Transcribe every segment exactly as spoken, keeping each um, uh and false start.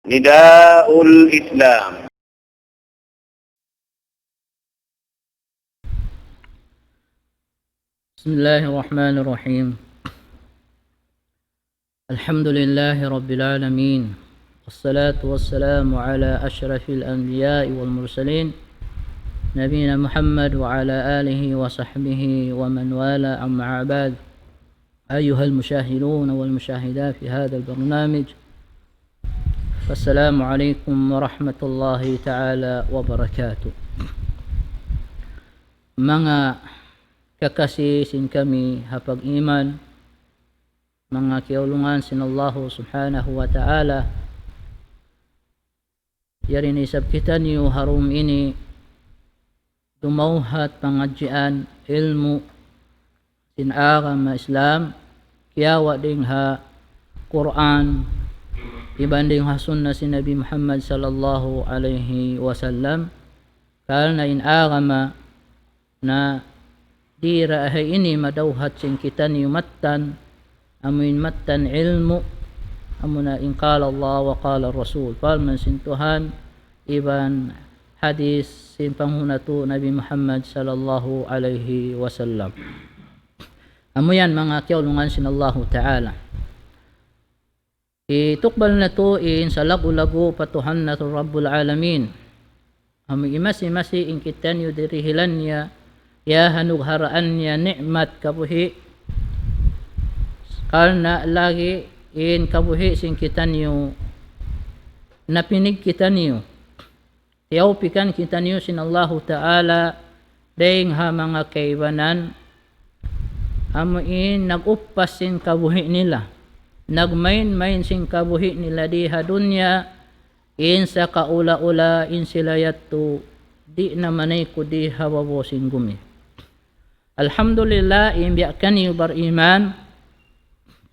نداء الإسلام. بسم الله الرحمن الرحيم. الحمد لله رب العالمين، والصلاة والسلام على أشرف الأنبياء والمرسلين، نبينا محمد وعلى آله وصحبه ومن والاه، أما بعد. أيها المشاهدون والمشاهدات في هذا البرنامج، فالسلام عليكم ورحمة الله تعالى وبركاته. Manga kakasi sin kami ha pag-iman, manga kiyaulungan sin Allahu Subhanahu wa Ta'ala, yari na isab kitaniyu ha dum ini dumawhat pangadjian ilmu' sin agama Islam, kiyawa' dayn ha Qur'an, iban dayn ha sunnah sin Nabi Muhammad sallallahu alayhi wasallam. Karna' in agama na di' da ha ini madawhat sin kitaniyu mattan, amu in mattan ilmu', amuna in قال الله وقال الرسول, parman sin Tuhan, iban hadith sin panghu' natu' Nabi Muhammad sallallahu alayhi wasallam. Amu yan manga kiyaulungan sin Allahu Ta'ala. Hitukbal natu' in salaggu'-laggu' pa Tuhan natu' Rabbul Alamin. Amu in masi-masi in kitaniyu dirihilan niya, iyahanugharaan niya ni'mat kabuhi'. Karna' lagi' in kabuhi' sin kitaniyu, napinig kitaniyu. Tiyawpikan kitaniyu sin Allahu Ta'ala dayn ha manga kaibanan, amu in nag-uppas sin kabuhi' nila, nagmain-main sin kabuhi' nila di ha dunya, in sakaula-ula in sila yadtu di' na manaykud di ha babaw sin gumi. Alhamdulillah, in biya' kaniyu bariman,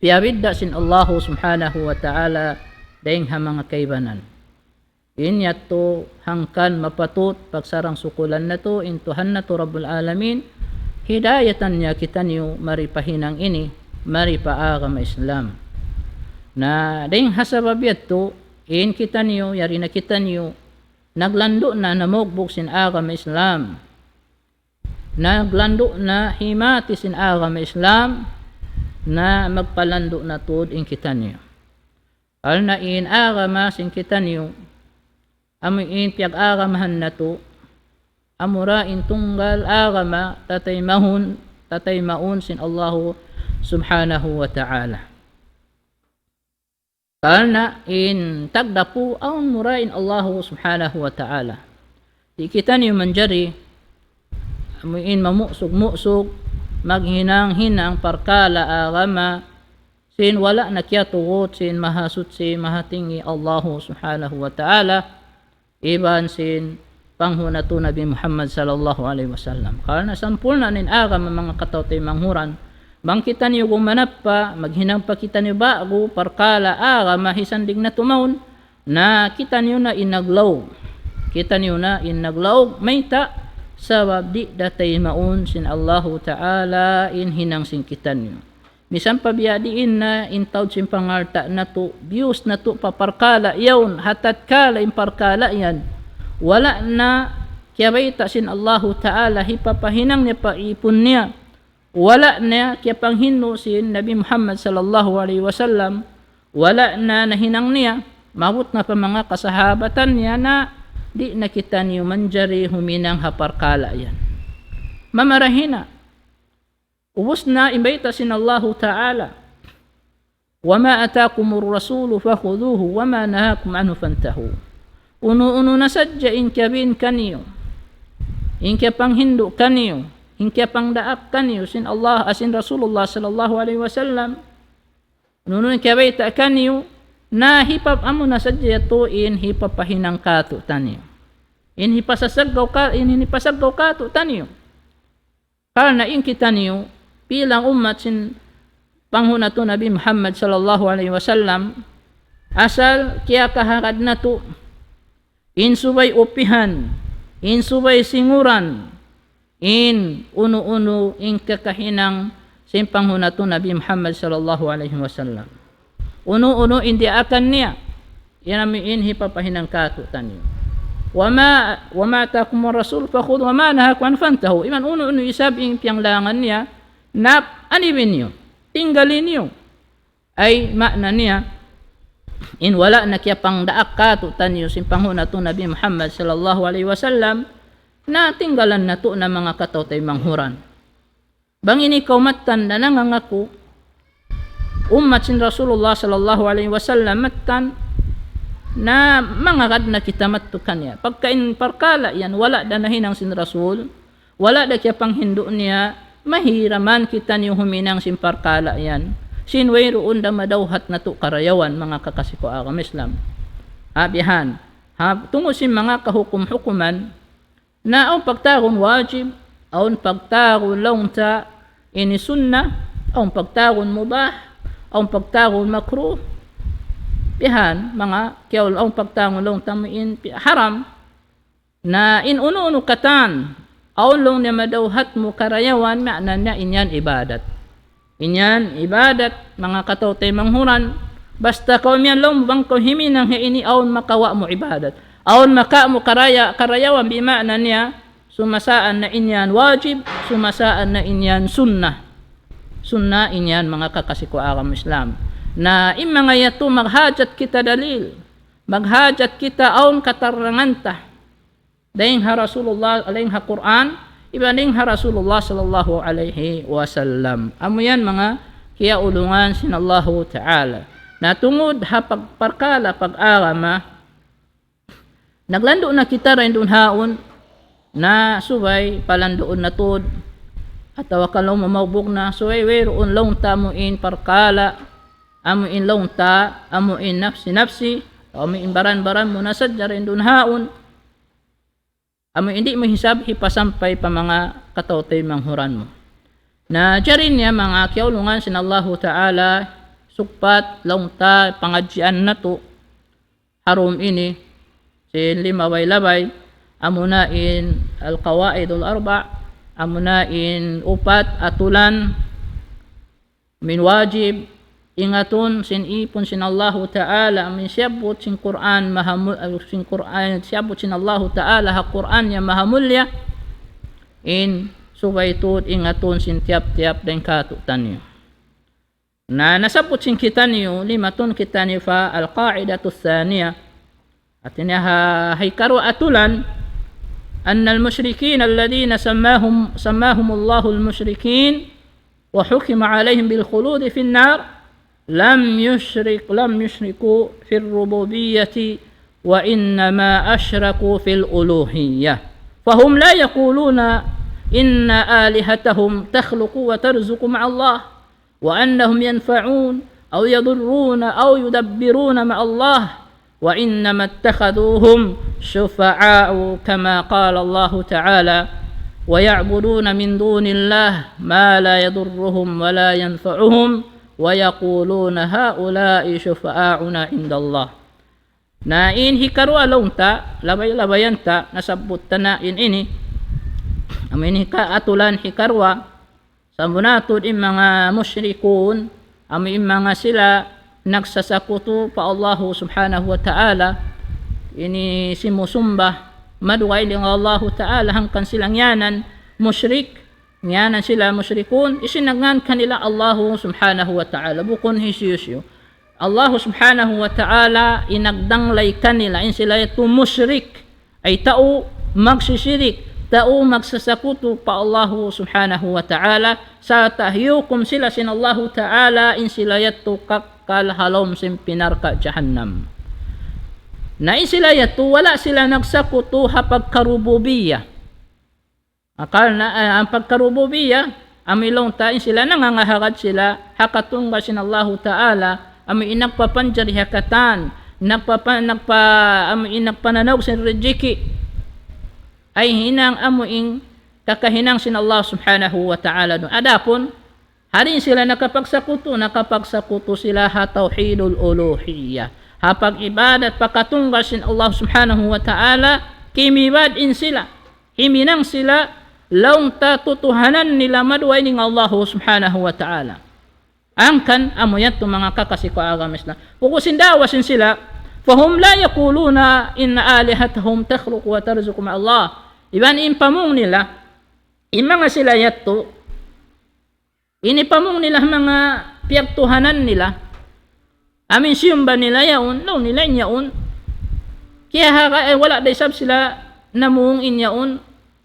piyabidda' sin Allahu Subhanahu wa Ta'ala dayn ha manga kaibanan. In yadtu hangkan mapatut pagsarang-sukulan natu' in Tuhan natu' Rabbul Alamin, hidayatan niya kitaniyu mari pa hinang ini, mari pa agama Islam. Na dayn ha sabab yadtu, in kitaniyu, yari na kitaniyu, naglandu' na namugbug sin agama Islam. Naglandu' na himati sin agama Islam, na magpalandu' na tuud in kitaniyu. Karna' in agama sin kitaniyu, amu in piyag-agamahan natu', amura in tunggal agama tataymaun, tataymaun sin Allahu Subhanahu wa Ta'ala. Karna' in tagdapu awn mura in Allahu Subhanahu wa Ta'ala. Di' kitaniyu manjari, amu in mamuksug-muksug, maghinang-hinang parkala' agama, sin wala' na kiyatugut sin Mahasuchi, Mahatinggi Allahu Subhanahu wa Ta'ala, iban sin panghu' natu' Nabi Muhammad sallallahu alayhi wasallam. Karna' sampurna' in agama manga kataw-taymanghuran. Bang kitaniyu gumanap pa, maghinang pa kitaniyu ba'gu parkala' agama hisandig natu' mawn, na kitaniyu na in naglaug. Kitaniyu na in naglaug, mayta', sabab di' da taymaun sin Allahu Ta'ala in hinang sin kitaniyu. Misan pa biya' diin na in taud sin pangalta' natu', biyus natu' pa parkala' yaun, ha tatkala in parkala' yan wala' na kiyabayta' sin Allahu Ta'ala, hipapahinang niya pa ipun niya, wala' na kiyapanghindu' sin Nabi Muhammad sallallahu alayhi wasallam, wala' na nahinang niya, maabut na pa manga kasahabatan niya, na di' na kitaniyu manjari huminang ha parkala' yan. Mamarahi na. Ubus na in bayta' sin Allahu Ta'ala, وما آتاكم الرسول فخذوه وما نهاكم عنه فانتهوا. Unu-unu na sadja in kiyabin kaniyu, in kiyapanghindu' kaniyu, in kiyapangdaak kaniyu sin Allah, ah, sin Rasulullah sallallahu alayhi wasallam, unu-unu in kiyabayta' kaniyu, na hipap-, amu na sadja yadtu in hipapahinang kātu'niyu. In hipasasaggaw ka-, in, in hipasaggaw kātu'niyu. Karna' in kitaniyu, bilang ummat sin panghu' natu' Nabi Muhammad sallallahu alayhi wasallam, asal kiyakahagad natu', in subay upihan, in subay singuran, in unu-unu in kakahinang sin panghu' natu' Nabi Muhammad sallallahu alayhi wasallam. Unu-unu in diyaakan niya. Yan amu in hipapahinang kātu'niyu. وما، وما آتاكم الرسول فخذوه وما نهاكم عنه فانتهوا. Iban unu-unu isab in piyanglangan niya, na anibi niyu, tinggali niyu. Ay, maana niya, in wala' na kiyapangdaak kātu'niyu sin panghu' natu' Nabi Muhammad sallallahu alayhi wasallam, na tinggalan natu' na manga kataw-taymanghuran. Bang ini kaw mattan na nangangaku, ummat sin Rasulullah sallallahu alayhi wasallam mattan, na mangagad na kita mattu kaniya. Pagka in parkala' yan, wala' da nahinang sin Rasul, wala' da kiyapanghindu' niya, mahiraman kitaniyu huminang sin parkala' yan. Sin wayruun da madawhat natu' karayawan, manga kakasi ku agama Islam. Ha, bihan. Ha, tungud sin manga kahukum-hukuman, na awn pagtawagun wajib, awn pagtawagun laung ta ini sunnah, awn pagtawagun mubah, awn pagtawagun makruh. Bihan, manga kiyaul-, awn pagtawagun laung ta amu in pi-, haram. Na in unu-unu katan, awn laung niya madawhat mu karayawan, maana niya in yan ibadat. In yan ibadat, manga kataw-taymanghuran. Basta kaw miyan laung mu bang kaw himinang ha ini awn makawa' mu ibadat. Awn makawa' mu karaya-, karayawan, bimaana niya, sumasaan na in yan wajib, sumasaan na in yan sunnah. Sunnah in yan, manga kakasi ku agama Islam. Na in manga yadtu maghajat kita dalil, maghajat kita awn katarangan ta. Dayn ha Rasulullah, dayn ha Qur'an, iban dayn ha Rasulullah sallallahu alayhi wasallam. Amu yan manga kiyaulungan sin Allahu Ta'ala. Na tungud ha pagparkala' pag-agama, naglandu' na kita dayn duun haun, na subay palanduun na tuud, atawa ka laung mu maubug na, subay wayruun laung ta amu in parkala', amu in laung ta, amu in nafsi-nafsi, amu in baran-baran mu na sadja dayn duun haun. Amu in di' mu hisab hipasampay pa manga kataw-taymanghuran mu. Na jari niya manga kiyaulungan sin Allahu Ta'ala, sugpat laung ta pangadjian natu' ha dum ini, sin limabay-labay, amuna in al-qawaidul arba', amuna in upat atulan, amu in wajib, ingatun sin ipun sin Allahu Ta'ala, amu in siyabbut sin Qur'an mahamul-, sin Qur'an, siyabbut sin Allahu Ta'ala ha Qur'an niya mahamulliya, in subay tuud ingatun sin tiyap-tiyap dayn kātu'niyu. Na nasabbut sin kitaniyu, limatun kitaniyu pa al-qa'idatu thaniya. Hāti niya ha, ha hikaruwa atulan, أن المشركين الذين سماهم، سماهم الله المشركين وحكم عليهم بالخلود في النار لم يشرك، لم يشركوا في الربوبية وإنما أشركوا في الألوهية. فهم لا يقولون إن آلهتهم تخلق وترزق مع الله، وأنهم ينفعون أو يضرون أو يدبرون مع الله، وإنما اتخذوهم شفعاء كما قال الله تعالى، ويعبدون من دون الله ما لا يضرهم ولا ينفعهم، ويقولون هؤلاء شفعاؤنا عند الله. Na in hikaruwa laung ta, labay-labayan ta, nasabbut ta na in ini. Amu in hika-, atulan hikaruwa, sabunnal tuud in manga mushrikun, amu in manga sila nagsasakutu pa Allahu Subhanahu wa Ta'ala, ini simusumba madugaing dayn ha Allahu Ta'ala, hangkan sila ngiyanan mushrik, ngiyanan sila mushrikun, hisiyu in nagngān kanila? Allahu Subhanahu wa Ta'ala, bukun hisiyu-siyu. Allahu Subhanahu wa Ta'ala in nagdanglay kanila, in sila yadtu mushrik, ay tau magsisirik, tau magsasakutu pa Allahu Subhanahu wa Ta'ala, sarta' hiyukum sila sin Allahu Ta'ala, in sila yadtu kakkal ha lawm sin api narka' jahannam. Na in sila yadtu, wala' sila nagsakutu ha pagkarububiyya. Akal na, eh, in pagkarububiyya, amu in laung ta in sila nangangahagad sila ha katunggal sin Allahu Ta'ala, amu in nagpapanjari ha katan, nagpapa-, nagpa-, amu in nagpananaug sin rijiki', ay hinang amu in kakahinang sin Allah Subhanahu wa Ta'ala duun. Adapun, ha di' sila nakapagsakutu, nakapagsakutu sila ha tawhidul uluhiyya. Ha pag-ibadat pa katunggal sin Allah Subhanahu wa Ta'ala, kimibad in sila. Himinang sila, laung ta tutuhanan nila madugaing dayn ha Allahu Subhanahu wa Ta'ala. Hangkan amu yadtu manga kakasi ku agama Islam. Pag'ubus in da'wa sin sila, فهم لا يقولون إن آلهتهم تخلق وترزق مع الله. Iban in pamung nila, in manga sila yadtu, in pamung nila manga piyagtuhanan nila, amu in siyumba nila yaun, laung nila in yaun, kiyahaga, eh, wala' da isab sila namung in yaun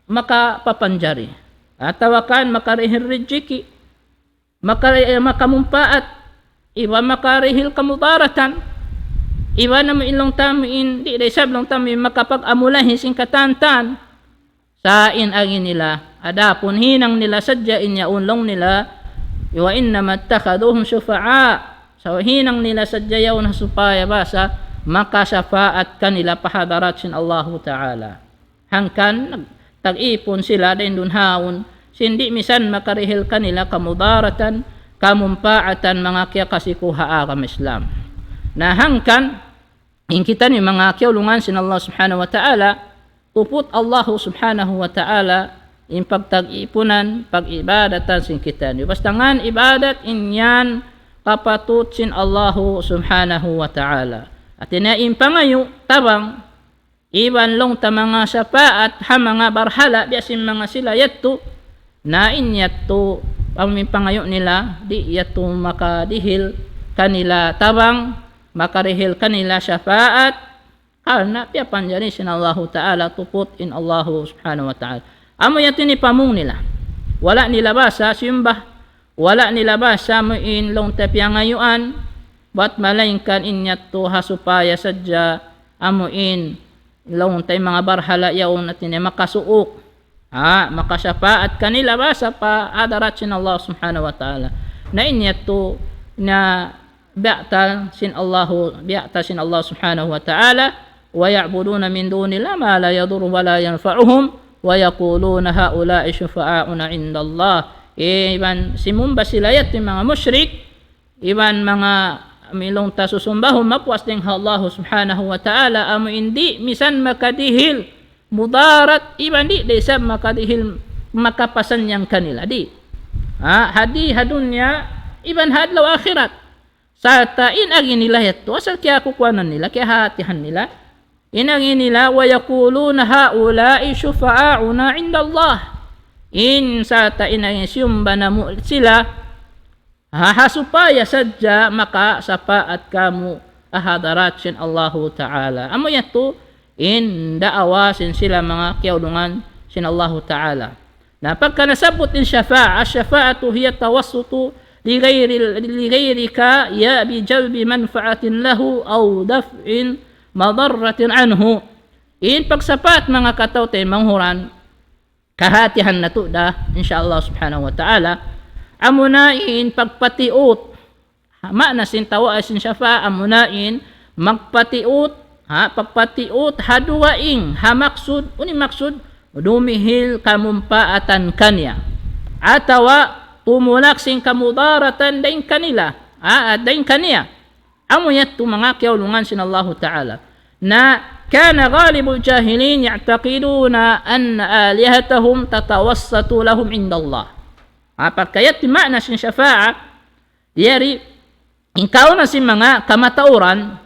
makapapanjari. Atawa kan makarihil rijiki, maka-, eh, makamumpaat, iban makarihil kamudaratan, iban amu in laung ta amu in, di' da isab laung ta amu in makapag-amulahi sin katantan. Sa' in agi nila, adapun hinang nila sadja in yaun laung nila, وإنما اتخذوهم شفعاء. Sa' hinang nila sadja yaun ha supaya basa makasapaat kanila pa hadarat sin Allahu Ta'ala. Hangkan nag-, tag-ipun sila dayn duun haun, sin di' misan makarihil kanila kamudaratan, kamumpaatan, manga kiyakasi ku ha agama Islam. Na hangkan, in kitaniyu manga kiyaulungan sin Allah Subhanahu wa Ta'ala, tuput Allah Subhanahu wa Ta'ala in pagtag-ipunan, pag-ibadatan sin kitaniyu. Basta ngan ibadat in yan kapatut sin Allah Subhanahu wa Ta'ala. Hati niya in pangayu' tabang, iban laung ta manga sapaat ha manga barhala, biya' sin manga sila yadtu, na in yadtu, amu in pangayu' nila, di' yadtu makadihil kanila tabang, makarihil kanila sapaat, karna' piyapanjari sin Allahu Ta'ala, tuput in Allahu Subhanahu wa Ta'ala. Amu yadtu in pamung nila. Wala' nila basa siyumba, wala' nila basa amu in laung ta piyangayuan, bat malaingkan in yadtu ha supaya sadja amu in laung ta in manga barhala yaun hati niya makasuuk. Ha, makasapaat kanila basa pa hadarat sin Allah Subhanahu wa Ta'ala. Na in yadtu na biya' ta sin Allahu, biya' ta sin Allah Subhanahu wa Ta'ala, ويعبدون من دون الله ما لا يضر ولا ينفعهم ويقولون هؤلاء شفعاؤنا عند الله. Iban simumba sila yadtu manga mushrik, iban manga amu in laung ta susumbahun mapuas dayn ha Allah Subhanahu wa Ta'ala, amu in di' misan makadihil mudarat, iban di' da isab makadihil makapasannyang kanila, di'. Ha, ha di ha dunya, iban ha adlaw akhirat. Sarta' in agi nila yadtu, asal kiyakukuanan nila, kiyahatihan nila. In agi nila, ويقولون هؤلاء شفعاؤنا عند الله. In sarta' in agi siyumba namu' sila, ha, ha supaya sadja makasapaat kamu' ha hadarat sin Allahu Ta'ala. Amu yadtu in daawa sin sila manga kiyaulungan sin Allahu Ta'ala. Na pagka nasabbut in shafa'a, الشفاعة هي التوسط لغير، لغيرك يا بجلب منفعة له أو دفع مضرة عنه. In pagsapaat manga kataw-taymanghuran, kahatihan natu' da, insya Allah Subhanahu wa Ta'ala. Amuna in pagpatiut, ha, maana sin tawa-, sin shafa'a, amuna in magpatiut, ha, pagpatiut ha dugaing, ha maksud, unu in maksud, dumihil kamumpaatan kaniya. Atawa tumulak sin kamudaratan dayn kanila, ha, dayn kaniya. Amu yadtu manga kiyaulungan sin Allahu Ta'ala. Na كان غالب الجاهلين يعتقدون أن آلهتهم تتوسط لهم عند الله. Ha, pagka yadtu maana sin shafa'a, yari, in kauna sin manga kamatauran,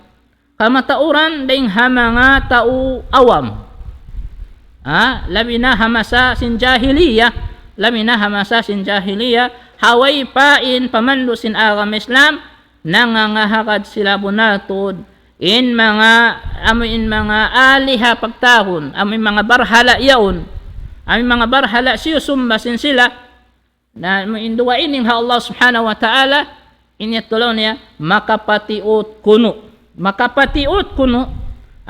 kamatauran dayn ha manga tau awam. Ha, labi na ha masa sin jahiliya, labi na ha masa sin jahiliya, ha way pa in pamandu' sin agama Islam, nangangahagad sila bunnal tuud in manga, amu in manga aliha pagtawagun, amu in manga barhala yaun, amu in manga barhala siyusumba sin sila, na amu in duwa ini ha Allah Subhanahu wa Ta'ala, in yadtu laung niya, makapatiut kunu'. Makapatiut kunu',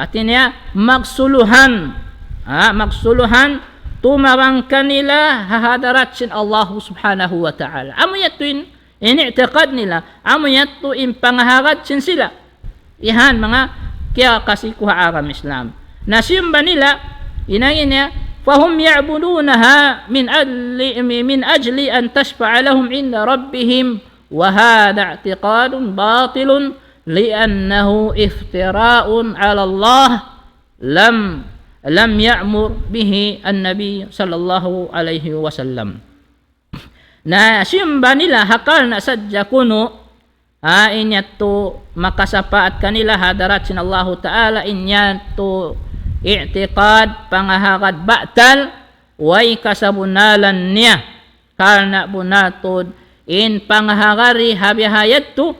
hati niya, magsuluhan. Ha, magsuluhan, tumabang kanila ha hadarat sin Allah Subhanahu wa Ta'ala. Amu yadtu in in i'tiqad nila, amu yadtu in pangahagad sin sila. Iyan manga kiyakasi ku ha agama Islam. Na siyumba nila, in agi niya, فهم يعبدونها من أجل، من أجل أن تشفع لهم عند ربهم، وهذا اعتقاد باطل لأنه افتراء على الله لم، لم يأمر به النبي صلى الله عليه وسلم. Na siyumba nila ha karna' sadja kunu', Ha, in yadtu makasapaat kanila ha hadarat sin Allahu Ta'ala, in yadtu i'tiqad, pangahagad batal, way kasabunalan niya. Karna' bunnal tuud in pangahagad ha biya' ha yadtu,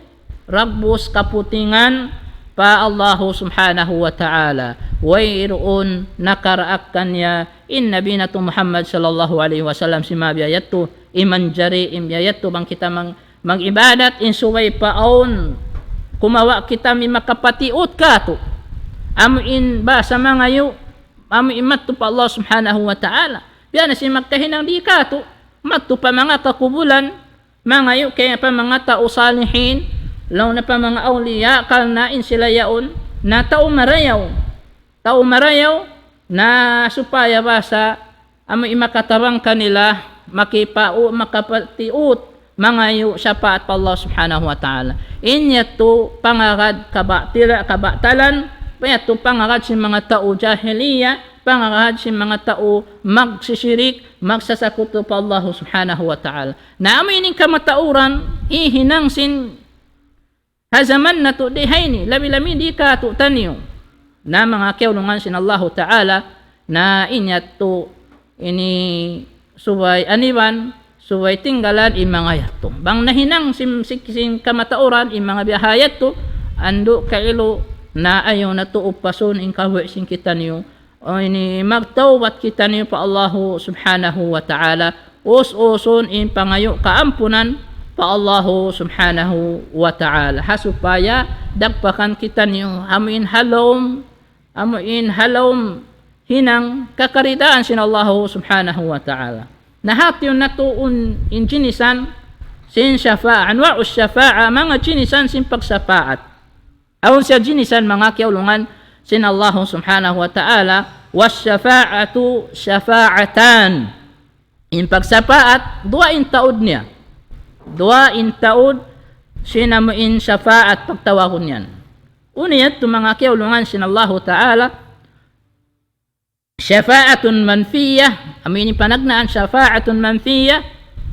dagbus kaputingan pa Allahu Subhanahu wa Ta'ala. Wayruun nakaraak kaniya in Nabi natu' Muhammad sallallahu alayhi wasallam sin manga biya' ha yadtu, in manjari in biya' ha yadtu bang kita mang-, mag-ibadat, in subay pa awn kumawa' kita amu in makapatiut kātu'. Amu in bahasa mangayu', amu in madtu pa Allah Subhanahu wa Ta'ala. Biya' na sin magkahinang di' kātu', madtu pa manga kakubulan, mangayu' kay pa manga tau salihin, laung na pa manga awliya, karna' in sila yaun na tau marayaw. Tau marayaw na supaya bahasa amu in makatabang kanila, makipa-, u-, makapatiut, mangayu' sapaat pa Allah Subhanahu wa Ta'ala. In yadtu pangagad kabatila-, kabatalan, pa yadtu pangagad sin manga tau jahiliya, pangagad sin manga tau magsisirik, magsasakutu pa Allah Subhanahu wa Ta'ala. Na amu ini in kamatauran, hihinang sin ha jaman natu' di ha ini, labi-labi di kātu'niyu. Na manga kiyaulungan sin Allahu Ta'ala, na in yadtu ini subay aniban, subay tinggalan in manga yadtu. Bang nahinang sin, sin, sin kamatauran, in manga biya' ha yadtu, andu' kailu na ayaw natu' upasun in kabuhi' sin kitaniyu. O ini magtawbat kitaniyu pa Allahu Subhanahu wa Ta'ala. Us-usun in pangayu' kaampunan pa Allahu Subhanahu wa Ta'ala. Ha supaya dagpakan kitaniyu amu in ha lawm, amu in ha lawm hinang kakaridaan sin Allahu Subhanahu wa Ta'ala. Na hati natu' in jinisan sin shafa'a, anwa'us shafa'a, manga jinisan sin pagsapaat. Awn siya jinisan manga kiyaulungan sin Allahu Subhanahu wa Ta'ala, والشفاعة شفاعتان. In pagsapaat, duwa in taud niya. Duwa in taud sin amu in shafaat pagtawagun yan. Unu yadtu manga kiyaulungan sin Allahu Ta'ala, شفاعة منفية, amu ini panagnaan شفاعة منفية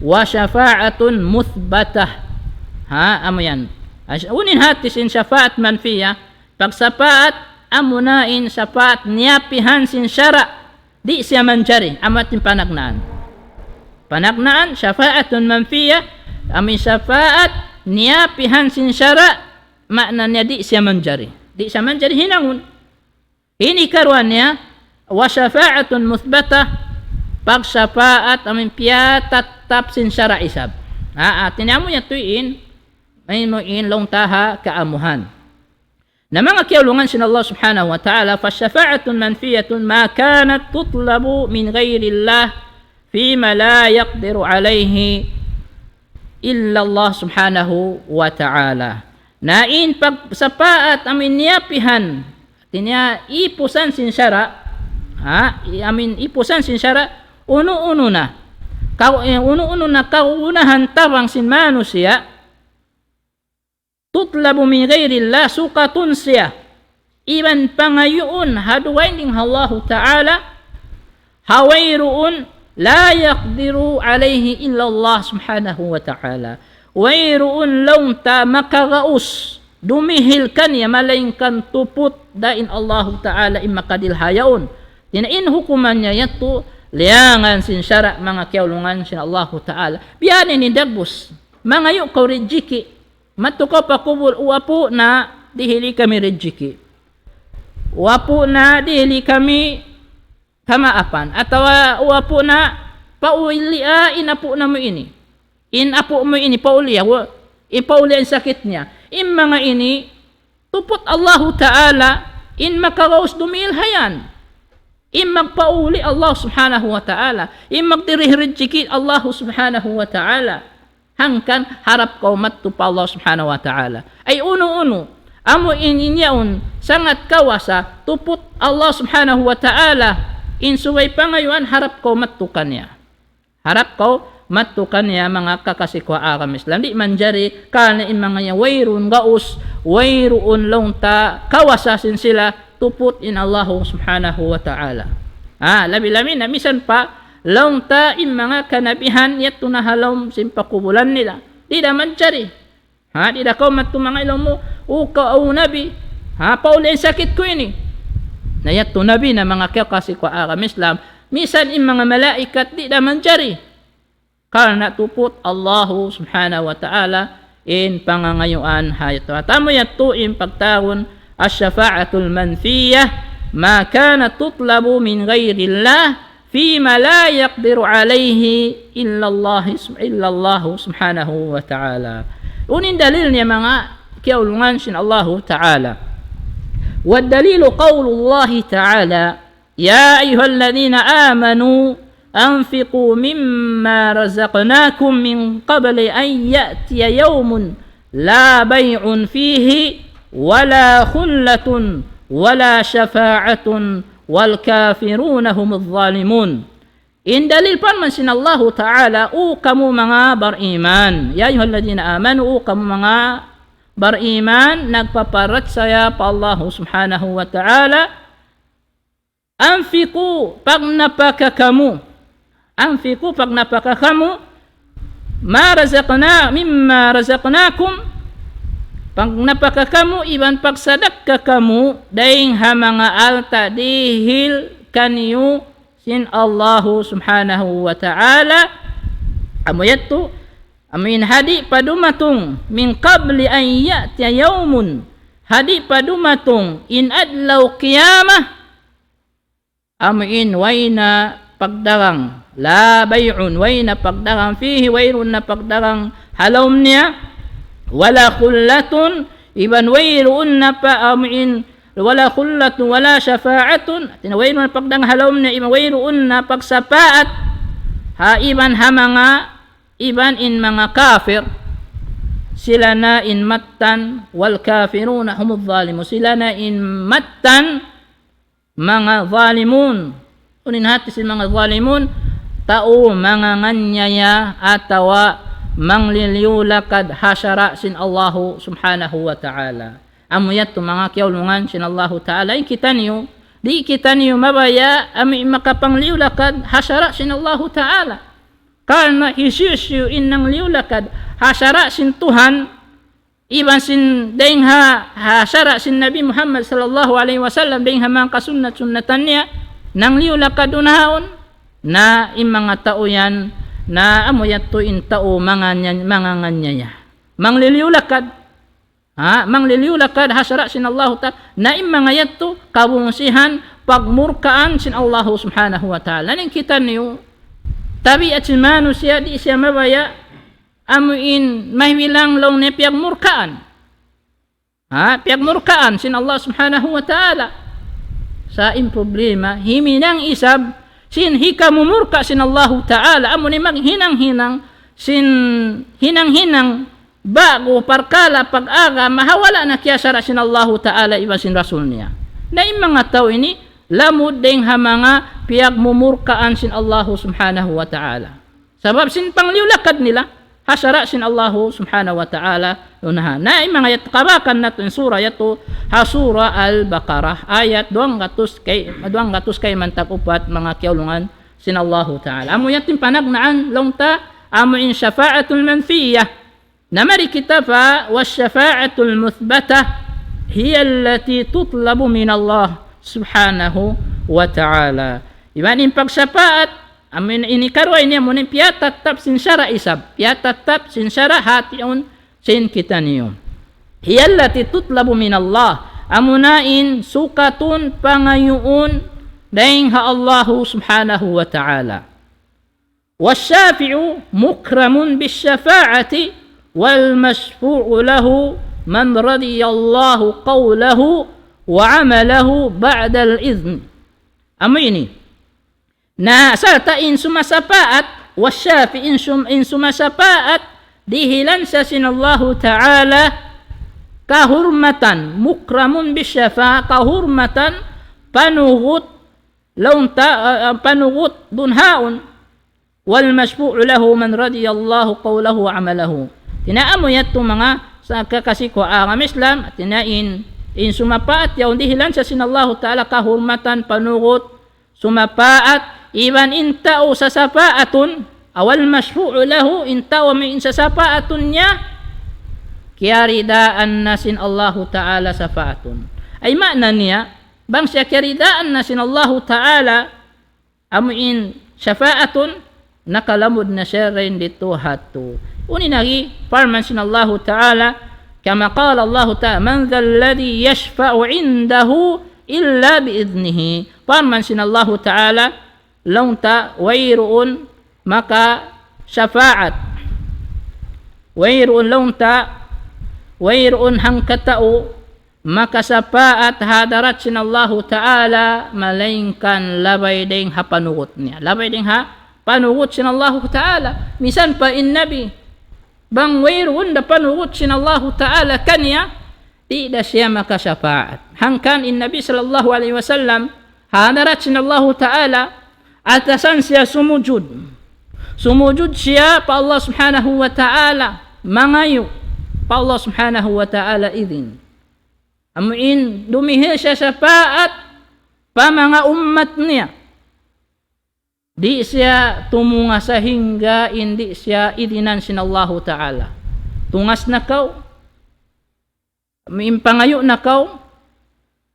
وشفاعة مثبتة. Ha, amu yan. As-, unu in hati sin shafaat manfiya, pagsapaat, amuna in shafaat niyapihan sin sara', di' siya manjari, amu in panagnaan. Panagnaan, شفاعة منفية, amu in shafaat niyapihan sin sara', maana niya di' siya manjari. Di' siya manjari hinangun. Ini karuwa niya, وشفاعة مثبتة, pagsapaat amu in piyatattap sin sara' isab. Ha, hati niya amu yadtu in, amu in laung ta ha kaamuhan. Na manga kiyaulungan sin Allah Subhanahu wa Ta'ala, فالشفاعة المنفية ما كانت تطلب من غير الله فيما لا يقدر عليه إلا الله سبحانه وتعالى. Na in pagsapaat amu in niyapihan, hati niya ipusan sin sara', ha, i-, amu in ipusan sin sara', unu-unu na. Kaw-, eh, unu-unu na kagunahan tabang sin manusiya', تطلب من غير الله, sukatun siya iban pangayuun ha dugaing dayn ha Allahu Ta'ala, ha wayruun, لا يقدر عليه إلا الله سبحانه وتعالى. Wayruun laung ta makagaus dumihil kaniya malaingkan tuput da in Allahu Ta'ala in makadihil ha yaun. Hati niya in hukuman niya yadtu, liyangan sin sara' manga kiyaulungan sin Allahu Ta'ala. Biya' ini in dagbus. Mangayu' kaw rijiki'. Madtu kaw pa kubul, "O Apu' na, dihili kami rijiki'. O Apu' na, dihili kami kamaapan." Atawa, "O Apu' na, paulia in apu' namu' ini. In apu' mu ini, paulia, wa-, in paulia in sakit niya." In manga ini, tuput Allahu Ta'ala, in makagaus dumihil ha yan. In magpauli Allah Subhanahu wa Ta'ala. In magdihil rijiki' Allah Subhanahu wa Ta'ala. Hangkan harap kaw madtu pa Allah Subhanahu wa Ta'ala. Ay unu-unu, amu in in yaun, sangat kawasa, tuput Allah Subhanahu wa Ta'ala, in subay pangayuan harap kaw madtu kaniya. Harap kaw madtu kaniya manga kakasi ku ha agama Islam. Di' manjari, karna' in manga yan wayruun gaus, wayruun laung ta kawasa sin sila, tuput in Allahu Subhanahu wa Ta'ala. Ha, labi-labi na misan pa, laung ta in manga kanabihan, yadtu na ha lawm sin pakubulan nila. Di' da manjari. Ha, di' da kaw madtu manga ilumu, "O kaw, O Nabi, ha, pauli' in sakit ku ini." Na yadtu Nabi na manga kiyakasi ku agama Islam, misan in manga malaikat di' da manjari. Karna' tuput Allahu Subhanahu wa Ta'ala in pangangayuan ha yadtu. Atamu yadtu in pagtawagun الشفاعة المنفية ما كانت تطلب من غير الله فيما لا يقدر عليه إلا الله، إلا الله سبحانه وتعالى. Unu in dalil niya manga kiyaulungan sin Allahu Ta'ala. والدليل قول الله تعالى: يا أيها الذين آمنوا أنفقوا مما رزقناكم من قبل أن يأتي يوم لا بيع فيه ولا خلة ولا شفاعة والكافرون هم الظالمون. In dalil parman sin Allahu Ta'ala, "O kamu manga bariman." يا أيها الذين آمنوا, "O kamu manga bariman, nagpaparachaya pa Allahu Subhanahu wa Ta'ala." أنفقوا, pagnapaka kamu. أنفقوا, pagnapaka kamu. ما رزقنا، مما رزقناكم. Pagnapaka kamu, iban pagsadakka kamu, dayn ha manga alta' dihil kaniyu sin Allahu Subhanahu wa Ta'ala. Amu yadtu, amu in ha di' pa dumatung, من قبل أن يأتي يوم, ha di' pa dumatung in adlaw qiyamah, amu in way na pagdagang, لا بيع, way na pagdagang, فيه, wayruun na pagdagang ha lawm niya, ولا خلة, iban wayruun na pa, amu in, ولا خلة ولا شفاعة, hāti niya wayruun na pagdagang ha lawm niya, iban wayruun na pagsapaat, ha, iban ha manga, iban in manga kafir, sila na in mattan, والكافرون هم الظالمون, sila na in mattan manga zalimun. Unu in hāti sin manga zalimun? Tau manganganiaya atawa mangliliyu-lakad ha sara' sin Allahu Subhanahu wa Ta'ala. Amu yadtu manga kiyaulungan sin Allahu Ta'ala. In kitaniyu, di' kitaniyu mabaya' amu in makapangliyu-lakad ha sara' sin Allahu Ta'ala. Karna' hisiyu-siyu in nangliyu-lakad ha sara' sin Tuhan, iban sin dayn ha, ha sara' sin Nabi Muhammad sallallahu alayhi wasallam, dayn ha manga kasunnat-sunnatan niya, nangliyu-lakad duun ha yaun, na in manga tau yan, na amu yadtu in tau manganya-, manganganiaya. Mangliliyu-lakad. Ha, mangliliyu-lakad ha sara' sin Allahu Ta'ala. Na in manga yadtu, kabungsihan, pagmurkaan sin Allahu Subhanahu wa Ta'ala. Na in kitaniyu, tabiat sin manusiya', di' siya mabaya', amu in mahibilang laung niya piyagmurkaan. Ha, piyagmurkaan sin Allah Subhanahu wa Ta'ala. Sa' in problema, himinang isab sin hikamumurka' sin Allahu Ta'ala, amu in maghinang-hinang sin hinang-hinang ba'gu parkala' pag-agama ha wala' na kiyasara' sin Allahu Ta'ala iban sin Rasul niya. Na in manga tau ini, lamud dayn ha manga piyagmumurkaan sin Allahu Subhanahu wa Ta'ala. Sabab sin pangliyu-lakad nila ha sara' sin Allahu Subhanahu wa Ta'ala, unahan. Na in manga yadtu kabakan natu' in sura yadtu, ha Sura Al-Baqarah, ayat duwang gatus kay, duwang gatus kayman tag-upat, manga kiyaulungan sin Allahu Ta'ala. Amu yadtu in panagnaan laung ta, amu in shafa'atul manfiyah. Na mari kita pa والشفاعة المثبتة هي التي تطلب من الله سبحانه وتعالى. Iban in pagsapaat, amu in ini karuwa ini, amu in piyatattap sin sara' isab. Piyatattap sin sara' hati yaun sin kitaniyu. هي التي تطلب من الله. Amu na in sukatun pangayuun dayn ha Allahu Subhanahu wa Ta'ala. والشافع مكرم بالشفاعة والمشفوع له من رضي الله قوله وعمله بعد الإذن. Amu ini. Na sarta' in sumasapaat, والشافع, in sum-, in sumasapaat, dihilan sa sin Allahu Ta'ala kahurmatan, مكرم بالشفاعة, kahurmatan, panugut, laung ta, ah, ah, panugut duun ha yaun. والمشفوع له من رضي الله قوله وعمله. Hāti niya amu yadtu manga sa-, kakasi ku agama Islam, hāti niya in, in sumapaat yaun dihilan sa sin Allahu Ta'ala kahurmatan, panugut, sumapaat, iban in tau sasapaatun, والمشفوع له, in tau amu in sasapaatun niya, kiyaridaan na sin Allahu Ta'ala sapaatun. Ay maana niya, bang siya kiyaridaan na sin Allahu Ta'ala, amu in sapaatun, nakalamud na siya dayn didtu ha yadtu. Unu in agi, parman sin Allahu Ta'ala, كما قال الله تعالى: من ذا الذي يشفع عنده إلا بإذنه. Parman sin Allahu Ta'ala, laung ta wayruun makasapaat. Wayruun laung ta, wayruun hangkatau makasapaat ha hadarat sin Allahu Ta'ala, malaingkan labay dayng ha panugut niya. Labay dayng ha panugut sin Allahu Ta'ala. Minsan pa in Nabi, bang wayruun da panugut sin Allahu Ta'ala kaniya, di' da siya makasapaat. Hangkan in Nabi sallallahu alayhi wasallam, ha hadarat sin Allahu Ta'ala, atasan siya sumujud. Sumujud siya pa Allah Subhanahu wa Ta'ala, mangayu' pa Allah Subhanahu wa Ta'ala idin. Amu in dumihil siya sapaat pa manga ummat niya. Di' siya tumunga sahingga in di' siya idinan sin Allahu Ta'ala. Tungas na kaw, in pangayu' na kaw,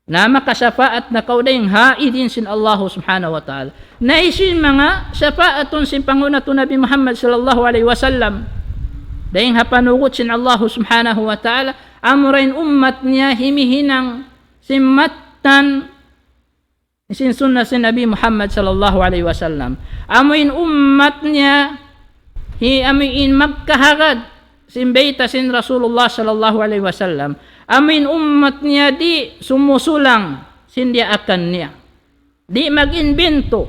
na makasapaat na kaw dayng ha idin sin Allahu Subhanahu wa Ta'ala. Na hisiyu in manga sapaatun sin panghu' natu' Nabi Muhammad sallallahu alayhi wasallam dayng ha panugut sin Allahu Subhanahu wa Ta'ala, amura in ummat niya himihinang sin mattan sin sunna sin Nabi Muhammad sallallahu alayhi wasallam. Amu in ummat niya, hi amu in magkahagad sin bayta' sin Rasulullah sallallahu alayhi wasallam. Amu in ummat niya di' sumusulang sin diyaakan niya. Di' mag-imbento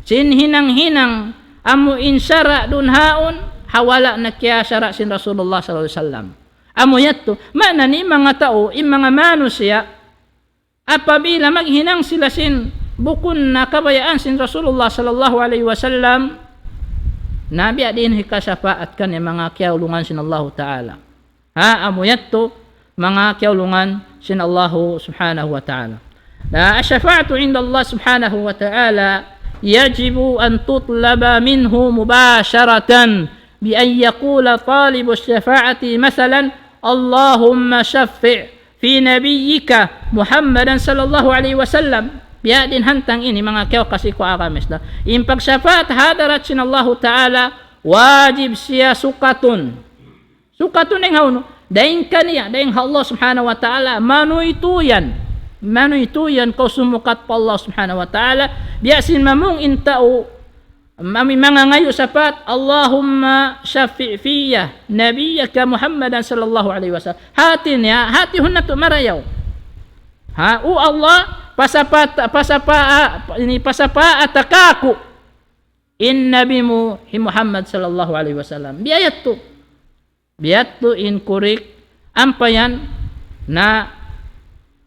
sin hinang-hinang amu in sara' duun haun, ha wala' na kiyasara' sin Rasulullah sallallahu alayhi wasallam. Amu yadtu, maana niya in manga tau, in manga manusiya', apabila maghinang sila sin bukun na kabayaan sin Rasulullah sallallahu alayhi wasallam, na biya' diin hikasapaat kaniya manga kiyaulungan sin Allahu Ta'ala. Ha, amu yadtu, manga kiyaulungan sin Allahu Subhanahu wa Ta'ala. Na الشفاعة عند الله سبحانه وتعالى يجب أن تطلب منه مباشرة بأن يقول طالب الشفاعة مثلا: اللهم شفع في نبيك محمدا صلى الله عليه وسلم. Biya' diin hantang ini manga kiyakasi ku agama Islam. In pagsapaat ha hadarat sin Allahu Ta'ala, wajib siya sukatun. Sukatun dayng ha unu? Dayng kaniya, dayng ha Allah Subhanahu wa Ta'ala, manuytuyan. Manuytuyan kaw sumukat pa Allah Subhanahu wa Ta'ala. Biya' sin mamung in tau, amu in mangangayu' sapaat, اللهم شفع في نبيك محمدا صلى الله عليه وسلم. Hati niya, hati hun natu' marayaw. Ha, O Allah, pasapa-, pasapa-, ini pasapaata kāku' in Nabi mu hi Muhammad sallallahu alayhi wasallam. Biya' yadtu. Biya' yadtu in kurik, ampa yan na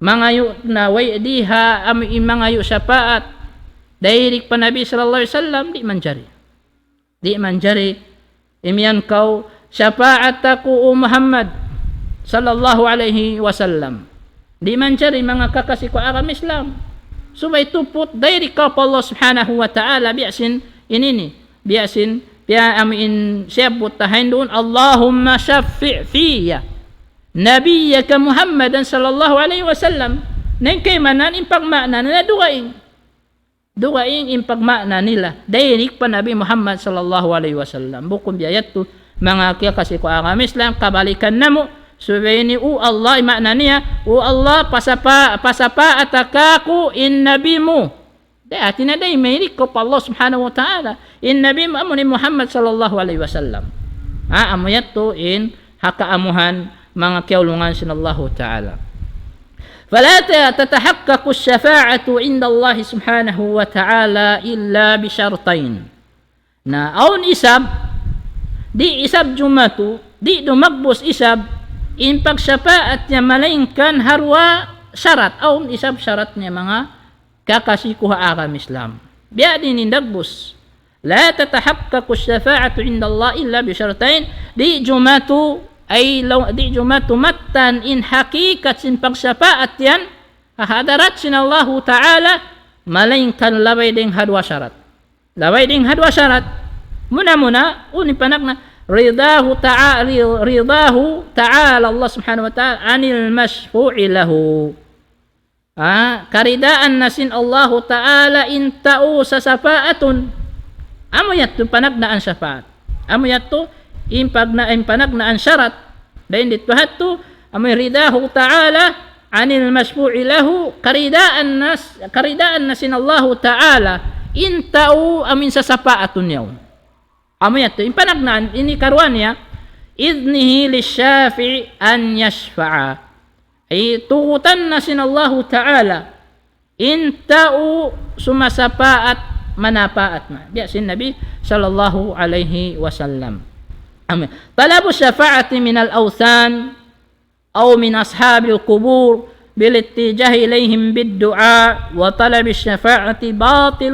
mangayu' na way di' ha amu in mangayu' sapaat direct pa Nabi sallallahu alayhi wasallam, di' manjari. Di' manjari. Imiyan kaw, sapaata kāku' O Muhammad sallallahu alayhi wasallam. Di' manjari manga kiyakasi ku agama Islam. Subay tuput direct kaw pa Allah Subhanahu wa Ta'ala, biya' sin ini ini. Biya' sin, biya' amu in siyabbut ta ha yan duun, اللهم شفع في نبيك محمدا صلى الله عليه وسلم. Na in kaibanan, in pagmaana nila dugaing. Dugaing in pagmaana nila. Direct pa Nabi Muhammad sallallahu alayhi wasallam. Bukun biya' yadtu, manga kiyakasi ku agama Islam, kabalikan namu', subay ini, O Allah, in maana niya, O Allah, pasapa-, pasapaata kāku' in Nabi mu. Di', hati niya di', direct kaw pa Allah Subhanahu wa Ta'ala. In Nabi mu amu in Muhammad sallallahu alayhi wasallam. Ha, amu yadtu in ha kaamuhan manga kiyaulungan sin Allahu Ta'ala. فلا ت-، تتحقق الشفاعة عند الله سبحانه وتعالى إلا بشرطين. Na, awn isab, di' isab jumatu, di' dumagbus isab, in pagsapaat niya malaingkan ha duwa sarat, awn isab sarat niya manga kiyakasi ku ha agama Islam. Biya' diin in dagbus. لا تتحقق الشفاعة عند الله إلا بشرطين. Di' jumatu, ay law-, di' jumatu mattan in hakikat sin pagsapaat yan, ha hadarat sin Allahu Ta'ala, malaingkan labay dayng ha duwa sarat. Labay dayng ha duwa sarat. Muna-muna, unu in panagnaan, رضاه تعالى، رضاه تعالى الله سبحانه وتعالى عن المشفوع له. Ah, karidaan na sin Allahu Ta'ala in tau sasapaatun. Amu yadtu panagnaan sapaat. Amu yadtu in pagna-, in panagnaan sarat. Dayn didtu ha yadtu, amu رضاه تعالى عن المشفوع له, karidaan na, karidaan na sin Allahu Ta'ala in tau amu in sasapaatun yaun. Amu yadtu, in panagnaan, ini karuwa niya, إذنه للشافع أن يشفع. Ay, tugutan na sin Allahu Ta'ala in tau sumasapaat, manapaat na. Biya' sin Nabi sallallahu alayhi wasallam. Amin. طلب الشفاعة من الأوثان أو من أصحاب القبور بالاتجاه إليهم بالدعاء وطلب الشفاعة باطل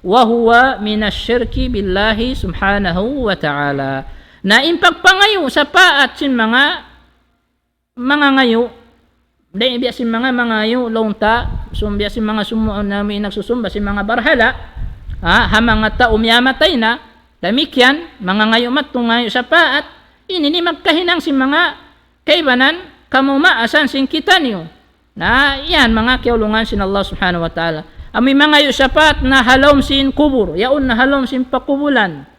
وهو من الشرك بالله سبحانه وتعالى. Na in pagpangayu' sapaat sin manga mangangayu', di' biya' sin manga mangayu' laung ta, sum-, biya' sin manga sumuun na amu in nagsusumba sin manga barhala', ha, ha manga tau miyamatay na, damikkiyan, mangangayu' mattu ngayu' sapaat, ini in magkahinang sin manga kaibanan kamumaasan sin kitaniyu. Na, yan, manga kiyaulungan sin Allah Subhanahu wa Ta'ala. Amu in mangayu' sapaat na ha lawm sin kubul, yaun na ha lawm sin pakubulan.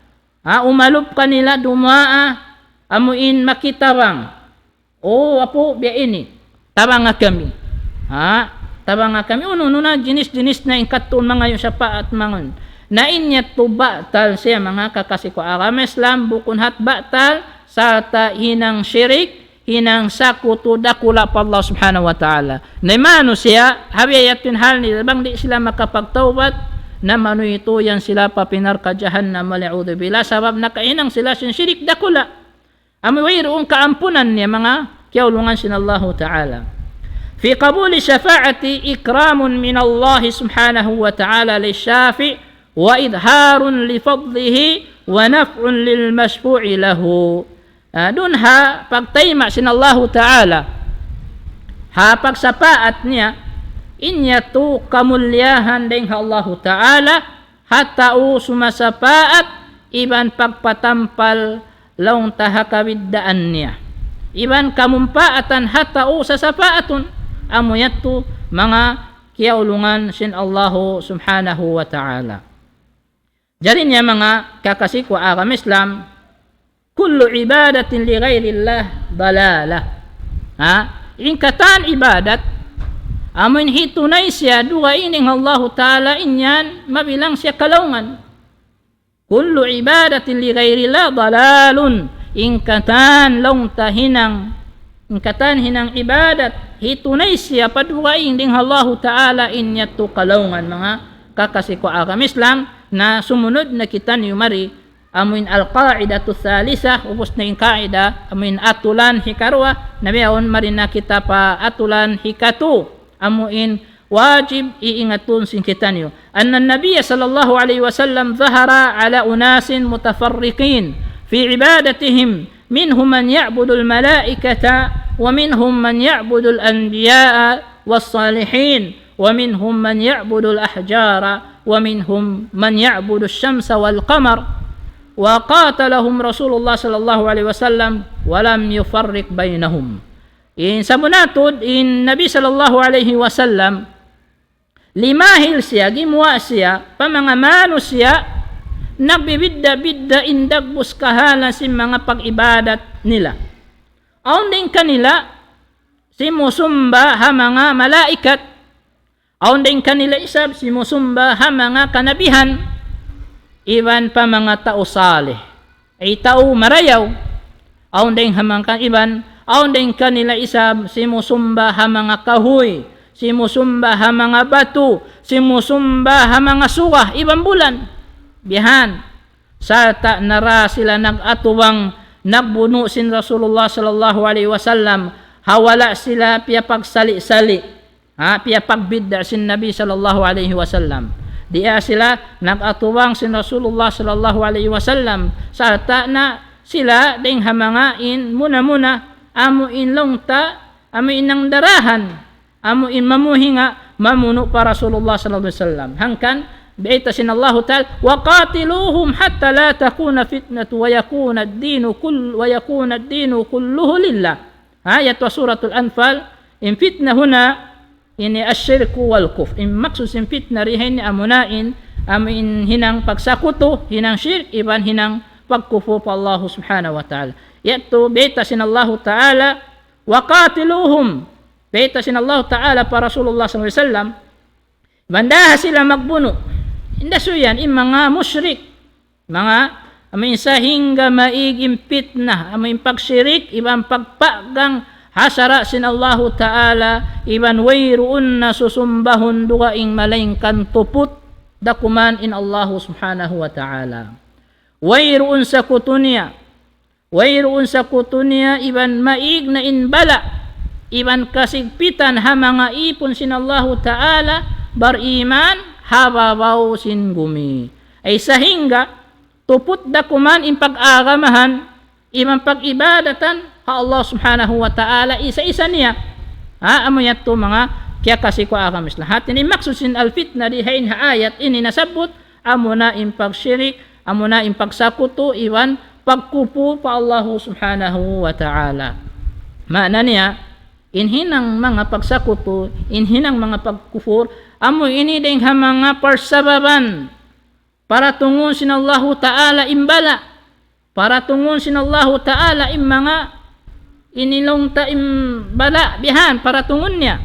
Ha, umalup kanila duwaa, amu in makitabang. O apu', biya' ini. Tabanga kami. Ha? Tabanga kami. Unu-unu na jinis-jinis na in katuun mangayu' sapaat mangun. Na in yadtu batal siya manga kakasi ku agama Islam, bukun hat batal, sarta' hinang shirik, hinang sakutu dakula' pa Allah Subhanahu wa Ta'ala. Na in manusiya', ha biya' yadtu in hal nila, bang di' sila makapagtawbat, na manuytuyan sila pa pi narka' jahannam, wal iyadhu billah, sabab nakahinang sila sin shirik dakula'. Amu wayruun kaampunan niya manga kiyaulungan sin Allahu Ta'ala. في قبول الشفاعة إكرام من الله سبحانه وتعالى للشافع وإظهار لفضله ونفع للمشفوع له. Ah, duun ha pagtayma' sin Allahu Ta'ala ha pagsapaat niya, in yadtu kamulliyahan dayn ha Allahu Ta'ala, ha tau sumasapaat iban pagpatampal laung ta ha kabiddaan niya. Iban kamumpaatan ha tau sasapaatun, amu yadtu manga kiyaulungan sin Allahu Subhanahu wa Ta'ala. Jari niya manga kakasi ku agama Islam, كل عبادة لغير الله ضلالة. Ha? In katan ibadat, amun hitunay siya dugaing dayn ha Allahu Ta'ala, in yan mabilang siya kalaungan. كل عبادة لغير الله ضلال. In katan laung ta hinang, in katan hinang ibadat, hitunay siya pa dugaing dayn ha Allahu Ta'ala, in yadtu kalaungan, manga kakasi ku agama Islam. Na sumunud na kitaniyu mari, amuin al-qaidatus salisah, ubus na in kaida, amuin atulan hikaruwa, na bihaun mari na kita pa atulan hikatu, amuin wajib iingatun sin kitaniyu. أن النبي صلى الله عليه وسلم ظهر على أناس متفرقين في عبادتهم، منهم من يعبد الملائكة، ومنهم من يعبد الأنبياء والصالحين، ومنهم من يعبد الأحجار، ومنهم من يعبد الشمس والقمر، وقاتلهم رسول الله صلى الله عليه وسلم ولم يفرق بينهم. In sabunnal tuud, in Nabi sallallahu alayhi wasallam, limahil siya, gimuwa' siya pa manga manusiya' nagbibidda'-bidda' in dagbus kahalan sin manga pag-ibadat nila. Awn dayn kanila simusumba ha manga malaikat, awn dayn kanila isab simusumba ha manga kanabihan, iban pa manga tau salih, ay tau marayaw. Awn dayn ha manga iban, awn dayn kanila isab simusumba ha manga kahuy, simusumba ha manga batu, simusumba ha manga suga iban bulan. Bihan, sarta' nara sila nag-atubang nagbunu' sin Rasulullah sallallahu alayhi wasallam, ha wala' sila piyapagsali'-sali'. Ha, piyapagbidda' sin Nabi sallallahu alayhi wasallam. Diya sila nag-atubang sin Rasulullah sallallahu alayhi wasallam, sarta' na sila dayn ha manga in muna-muna, amu in laung ta, amu in nangdarahan, amu in mamuhinga, mamunu' pa Rasulullah sallallahu alayhi wasallam. Hangkan Bayta' sin Allahu Ta'ala, وقاتلوهم حتى لا تكون فتنة ويكون الدين كل-، ويكون الدين كله لله. Ha, yadtu Suratul Anfal, in fitna huna, ini ash-shirku wal kufr. In maksud sin fitna di ha ini amuna in, amu in hinang pagsakutu, hinang shirk, iban hinang pagkufur pa Allah Subhanahu wa Ta'ala. Yadtu bayta' sin Allahu Ta'ala, وقاتلوهم. Bayta' sin Allahu Ta'ala pa Rasulullah sallallahu alayhi wasallam, iban daha sila magbunu'. Inda suyan, in manga mushrik, manga, amu in sahingga maig in fitna, amu in pagshirik, iban pagpagang ha sara' sin Allahu Ta'ala, iban wayruun na susumbahun dugaing malaingkan tuput dakuman in Allahu Subhanahu wa Ta'ala. Wayruun sakutu niya, wayruun sakutu niya iban maig na in bala', iban kasigpitan ha manga ipun sin Allahu Ta'ala, bariman, ha babaw sin gumi. Ay sahingga, tuput dakuman in pag-agamahan, iban pag-ibadatan, ha Allah Subhanahu wa Ta'ala, isa-isa niya. Ha, amu yadtu manga kiyakasi ku agama Islam. Hati niya maksud sin al-fitna di ha ini ha ayat ini nasabbut, amuna in pagshirik, amuna in pagsakutu, iban pagkufur pa Allahu Subhanahu wa Ta'ala. Maana niya, in hinang manga pagsakutu, in hinang manga pagkufur, amu ini dayng ha manga parsababan, paratungun sin Allahu Ta'ala in bala', paratungun sin Allahu Ta'ala in manga ini laung ta in bala' bihan, paratungun niya.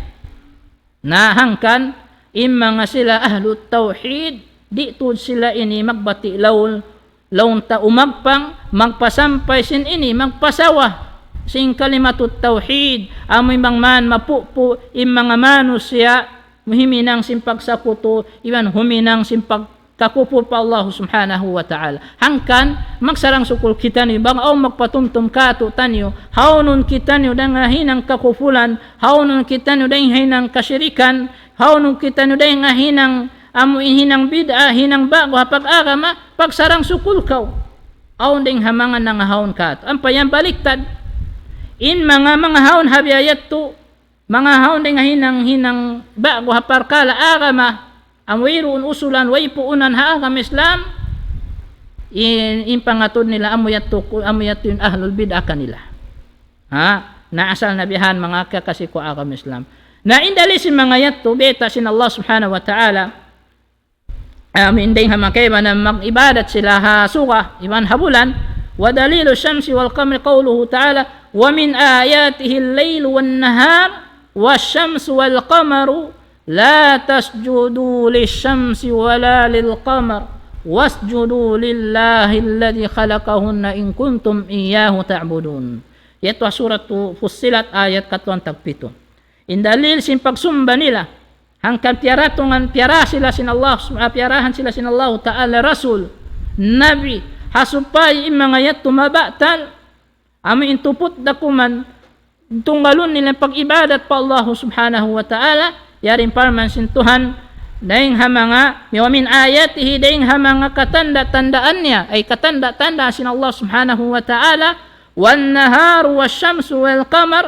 Na hangkan, in manga sila ahlut tawhid, di' tuud sila ini magbati' laung, laung ta umagpang, magpasampay sin ini, magpasawa sin kalimatut tawhid, amu in bang man mapupu', in manga manusiya', huminang sin pagsakutu, iban huminang sin pag-, kakupur pa Allah Subhanahu wa Ta'ala. Hangkan, magsarang-sukul kitaniyu, bang awn magpatumtum kātu'niyu, hawnu kitaniyu dayng ha hinang kakupulan, hawnu kitaniyu dayng ha hinang kashirikan, hawnu kitaniyu dayng ha hinang amu in hinang bid'a, hinang ba'gu ha pag-agama, pagsarang-sukul kaw. Awn dayng ha manga nangahawn kātu'. Ampa yan baliktad. In manga, mangahawn ha biya' yadtu, mangahawn dayng ha hinang, hinang ba'gu ha parkala' agama, amu wayruun usulan, way puunan ha agama Islam, in, in pangatud nila, amu yadtu ku-, amu yadtu in ahlul bid'ah kanila. Ha? Na asal na bihan manga kakasi ku agama Islam. Na in dalil sin manga yadtu, bayta' sin Allah Subhanahu wa Ta'ala, amu in dayng ha manga kaibanan mag-ibadat sila ha suga, iban ha bulan, ودليل الشمس والقمر قوله تعالى: ومن آياته الليل والنهار والشمس والقمر لا تسجدوا للشمس ولا للقمر واسجدوا لله الذي خلقهن إن كنتم إياه تعبدون. Yadtu ha Suratu Fussilat ayat katuan tagpitu. In dalil sin pagsumba nila, hangkan piyaratungan, piyara sila sin Allah, ah, piyarahan sila sin Allahu Ta'ala Rasul, Nabi, ha supaya in manga yadtu mabatal, amu in tuput dakuman, tunggalun nila pag-ibadat pa Allah Subhanahu wa Ta'ala, yari in parman sin Tuhan, dayng ha manga, ومن آياته, dayng ha manga katanda-tandaan niya, ay katanda-tandaan sin Allah Subhanahu wa Ta'ala, والنهار والشمس والقمر,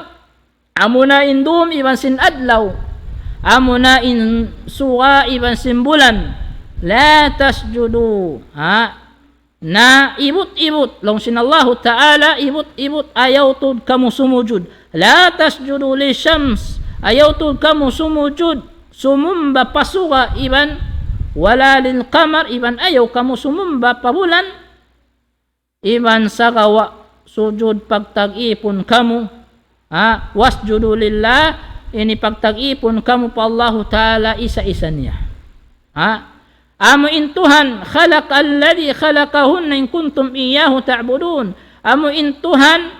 amuna in dum iban sin adlaw, amuna in suga iban sin bulan, لا تسجدوا, ha? Na ibut-ibut, laung sin Allahu Ta'ala, ibut-ibut, ayaw tuud kamu sumujud. لا تسجدوا للشمس, ayaw tuud kamu sumujud, sumumba pa suga iban, ولا للقمر, iban ayaw kamu sumumba pa bulan, iban sagawa' sujud pagtag-ipun kamu, ha, واسجدوا لله, ini pagtag-ipun kamu pa Allahu Ta'ala isa-isa niya. Ha? Amu in Tuhan, خلق الذي خلقهن إن كنتم إياه تعبدون. Amu in Tuhan